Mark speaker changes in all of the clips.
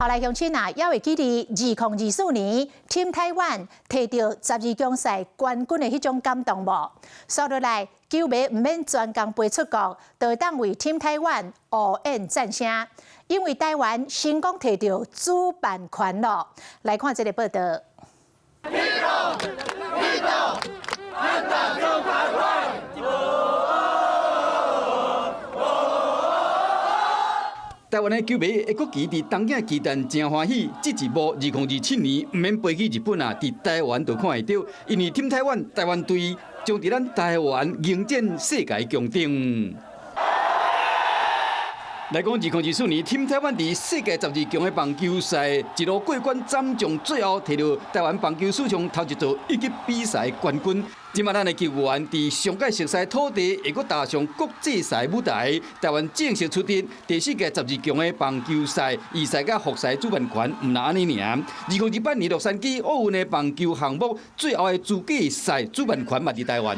Speaker 1: 好來，鄉親啊，猶會記得2024年 Team 台灣提著十二強賽冠軍的彼種感動無？煞落來，球迷毋免專工飛出國，就會當為 Team 台灣応援讚聲，因為台灣成功提著主辦權囉。來看這个報導。
Speaker 2: Hito, Hito, 台灣。
Speaker 3: 台灣的球迷的國旗佇東京巨蛋誠歡喜，這一幕2027年毋免飛去日本啊，佇台灣就看會著，因為 Team 台灣台灣隊將佇咱台灣迎戰世界強頂。來講，2024年，Team 台灣佇世界十二強的棒球賽一路過關斬將，最後提著台灣棒球史上頭一座一級比賽冠軍。這馬咱的球員佇上蓋熟似土地，會閣踏上國際賽舞台。台灣正式出戰第四屆十二強的棒球賽，預賽佮複賽主辦權毋但按呢爾。2028年洛杉磯奧運的棒球項目最後的資格賽主辦權嘛佇台灣。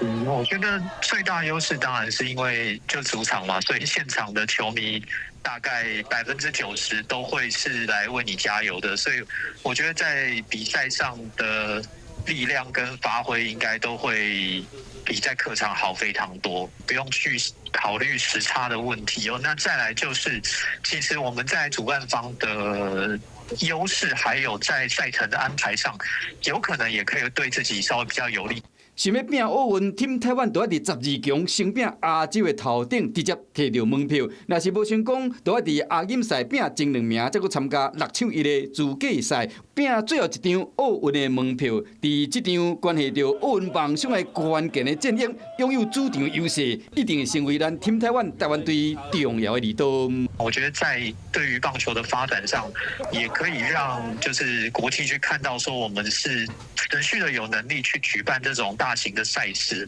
Speaker 4: 嗯，我覺得最大優勢當然是因為就主場嘛，所以現場的球迷大概90%都會是來為你加油的，所以我覺得在比賽上的力量跟發揮應該都會比在客場好非常多，不用去考慮時差的問題哦。那再來就是，其實我們在主辦方的優勢，還有在賽程的安排上，有可能也可以對自己稍微比較有利。
Speaker 3: 想欲拼奧運，Team 台灣就愛佇十二強先拼亞洲的頭頂，直接提著門票。若是無成功，就愛佇亞錦賽拼前兩名，才閣參加六搶一的資格賽，拼最後一張奧運的門票。佇這場關係著奧運夢想的關鍵的戰役，擁有主場優勢，一定會成為咱 Team 台灣台灣隊重要的利多。
Speaker 4: 我覺得在對於棒球的發展上，也可以讓就是國際去看到，說我們是持續的有能力去舉辦這種大型的賽事。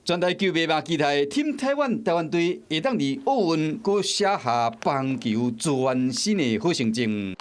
Speaker 3: 全台球迷嘛期待 Team 台灣台灣隊會當佇奧運閣寫下棒球全新的好成績。